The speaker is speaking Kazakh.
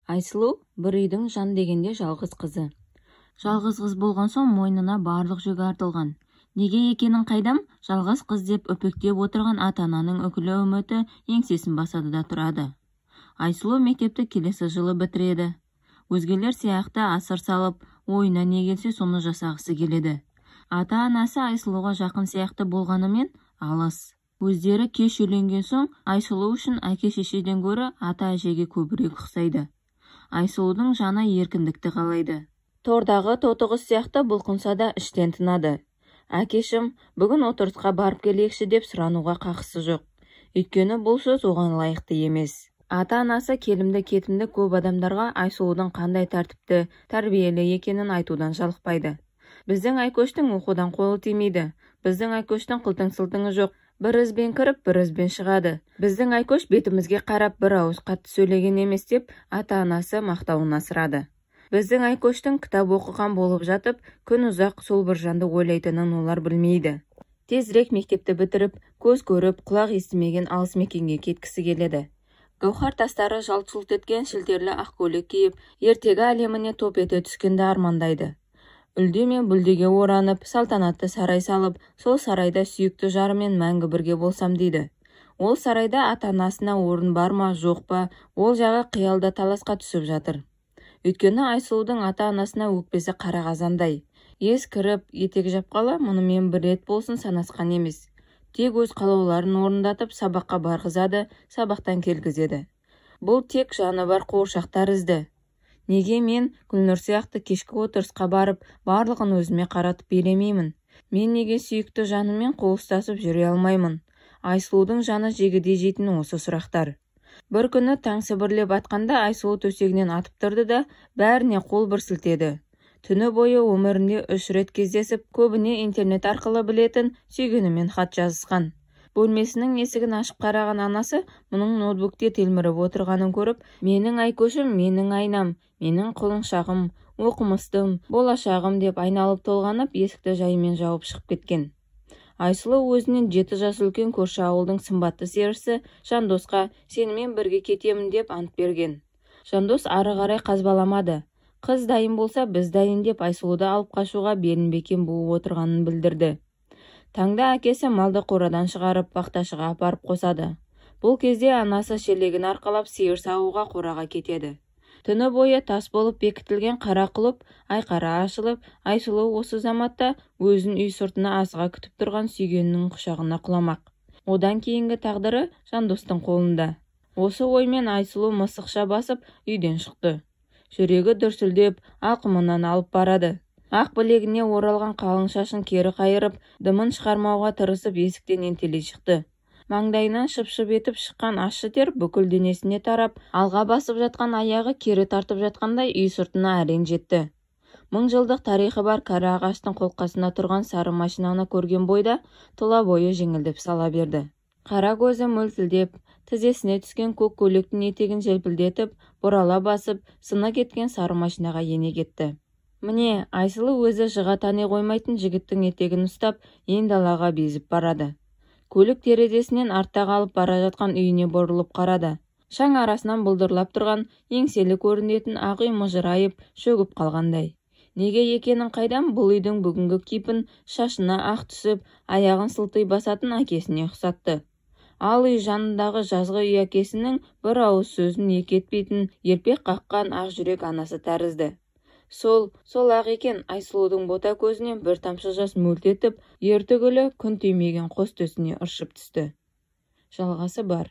Айсұлу бір үйдің жан дегенде жалғыз қызы. Жалғыз қыз болған соң мойнына барлық жүк артылған. Неге екенін қайдам, жалғыз қыз деп үпектеп отырған ата-ананың үкілі үміті еңсесін басады да тұрады. Айсұлу мектепті келесі жылы бітіреді. Өзгелер сияқты асыр салып, ойына не келсе соны жасағысы келеді. Ата-анасы Айсұлуға жақын сияқты болғанымен алыс. Өздері кеш үйленген соң Айсұлу үшін әке-шешеден гөрі ата-әжеге көбірек ұқсайды. Айсұлудың жаны еркіндікті қалайды. Тордағы тотықұс сияқты бұлқынса да іштен тынады. Әкешім, бүгін отырысқа барып келейікші деп сұрануға қақысы жоқ. Өйткені бұл сөз оған лайықты емес. Ата-анасы келімді-кетімді көп адамдарға Айсұлудың қандай тәртіпті, тәрбиелі екенін айтудан жалықпайды. Біздің Айкөштің оқудан қолы тимейді. Біздің Айкөштің қылтың-сылтыңы жоқ. Бір ізбен кіріп, бір ізбен шығады. Біздің Айкөш бетімізге қарап бір ауыз қатты сөйлеген емес деп ата-анасы мақтауын асырады. Біздің Айкөштің кітап оқыған болып жатып, күн ұзақ сол бір жанды ойлайтынын олар білмейді. Тезірек мектепті бітіріп, көз көріп, құлақ естімеген алыс мекенге кеткісі келеді. Гауһар тастары жалт-жұлт еткен шілтерлі ақ көйлек киіп, ертегі әлеміне топ ете түскенді армандайды. Үлде мен бүлдеге оранып, салтанатты сарай салып, сол сарайда сүйікті жарымен мәңгі бірге болсам дейді. Ол сарайда ата-анасына орын бар ма, жоқ па, ол жағы қиялда таласқа түсіп жатыр. Өйткені Айсұлудың ата-анасына өкпесі қара қазандай. Ес кіріп, етек жапқалы мұнымен бір рет болсын санасқан емес. Тек өз қалауларын орындатып, сабаққа барғызады, сабақтан келгізеді. Бұл тек жаны бар қуыршақ тәрізді. Неге мен Гүлнұр сияқты кешкі отырысқа барып, барлығын өзіме қаратып беремеймін? Мен неге сүйікті жаныммен қол ұстасып жүре алмаймын? Айсұлудың жаны жегідей жейтін осы сұрақтар. Бір күні таң сібірлеп атқанда Айсұлу төсегінен атып тұрды да, бәріне қол бір сілтеді. Түні бойы өмірінде 3 рет кездесіп, көбіне интернет арқылы білетін сүйгенімен хат жазысқан. Бөлмесінің есігін ашып қараған анасы мұның ноутбукте телміріп отырғанын көріп, менің Айкөшім, менің айнам, менің құлыншағым, оқымыстым, болашағым деп айналып толғанып, есікті жайымен жауып шығып кеткен. Айсұлу өзінен 7 жас үлкен көрші ауылдың сымбатты серісі Жандосқа сенімен бірге кетемін деп ант берген. Жандос ары қарай қазбаламады. Қыз дайын болса, біз дайын деп Айсұлуды алып қашуға белін бекем буып отырғанын білдірді. Таңда әкесі малды қорадан шығарып, бақташыға апарып қосады. Бұл кезде анасы шелегін арқалап сиыр саууға қораға кетеді. Түні бойы тас болып бекітілген қара құлып айқара ашылып, Айсұлу осы заматта өзін үй сыртына асыға күтіп тұрған сүйгенінің құшағына құламақ. Одан кейінгі тағдыры Жандостың қолында. Осы оймен Айсұлу мысықша басып үйден шықты. Жүрегі дүрсілдеп, алқымынан алып барады. Ақ білегіне оралған қалың шашын кері қайырып, дымын шығармауға тырысып есіктен ентелей шықты. Маңдайынан шып-шып етіп шыққан ащы тер бүкіл денесіне тарап, алға басып жатқан аяғы кері тартып жатқандай үй сыртына әрең жетті. Мың жылдық тарихы бар кәрі ағаштың қолқасына тұрған сары машинаны көрген бойда тұла бойы жеңілдеп сала берді. Қара көзі мөлтілдеп, тізесіне түскен көк көйлектің етегін желпілдетіп, бұрала басып, сына кеткен сары машинаға ене кетті. Міне, Айсұлу өзі жыға тани қоймайтын жігіттің етегін ұстап, ен далаға безіп барады. Көлік терезесінен артта қалып бара жатқан үйіне бұрылып қарады. Шаң арасынан бұлдырлап тұрған, еңселі көрінетін ақ үй мыжырайып, шөгіп қалғандай. Неге екенін қайдам, бұл үйдің бүгінгі кейпін шашына ақ түсіп, аяғын сылти басатын әкесіне ұқсатты. Ал үй жанындағы жазғы үй әкесінің бір ауыз сөзін екі етпейтін, елпек қаққан ақ жүрек анасы тәрізді. Сол ақ екен, Айсұлудың бота көзінен бір тамшы жас мөлт етіп, ертігілі күн тимеген қос төсіне ыршып түсті. Жалғасы бар.